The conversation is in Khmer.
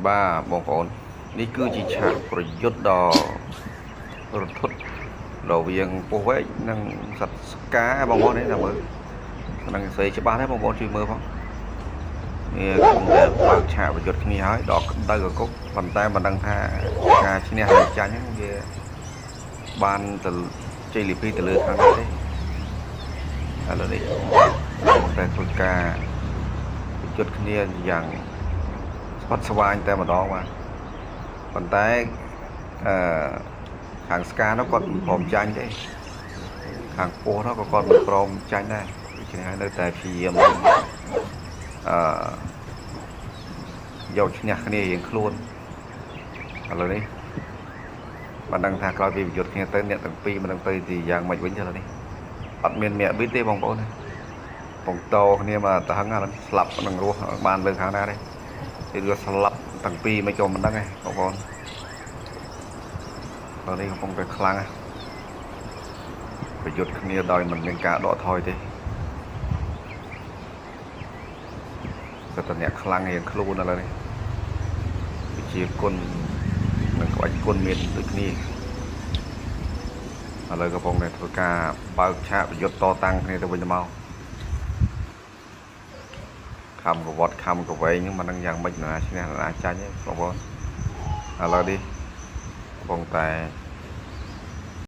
បាទបងប្អូន នេះគឺជាឆាកប្រយុទ្ធដ៏រន្ធត់រវាងពស់វែកនិងសត្វស្កាបងប្អូន។ នេះតាមមើលនឹងស្អីច្បាស់ទេបងប្អូន ជួយមើលផង។ នេះកំពុងតែបើកឆាកប្រយុទ្ធគ្នាហើយដល់ក្តៅកគុក ប៉ុន្តែមិនដឹងថាការឈ្នះឬចាញ់ហ្នឹងវាបានទៅជ័យលាភីទៅលើខាងនេះទេ។ ឥឡូវនេះកំពុងតែធ្វើការប្រយុទ្ធគ្នាយ៉ាងស្វិតស្វាញតែម្ដង បាទ។ ប៉ុន្តែអឺខាងស្កានោះគាត់មិនព្រមចាញ់ទេ ខាងពោះនោះក៏គាត់មិនព្រមចាញ់ដែរ ដូច្នេះហើយនៅតែព្យាយាមអឺយកឈ្នះគ្នារៀងខ្លួន។ ឥឡូវនេះមិនដឹងថាក្រោយពីប្រយុទ្ធគ្នាទៅ អ្នកទាំងពីរមិនដឹងទៅទីយ៉ាងម៉េចវិញទេ។ ឥឡូវនេះអត់មានមាក់ប៊ីតទេបងប្អូន ពងតគ្នាមកទៅហឹង ឥឡូវស្លាប់នឹងរស់បានលើខាងណាទេ ឬក៏ស្លាប់ទាំងពីរមិនក៏មិនដឹងទេបងប្អូន។ ឥឡូវនេះកំពុងតែខ្លាំងប្រយុទ្ធគ្នាដោយមិនមានការដកថយទេ សិតតែអ្នកខ្លាំងរៀងខ្លួន។ ឥឡូវនេះវិជាគុណនិងក្បាច់គុណមានដូចគ្នា ឥឡូវកំពុងតែធ្វើការបើកឆាកប្រយុទ្ធតតាំងគ្នាទៅវិញទៅមក ខំកវត្តខំកវែងហ្នឹងមិនដឹងយ៉ាងម៉េច ណាឈ្នះណាចាញ់ទេបងប្អូន។ ឥឡូវនេះកំពុងតែ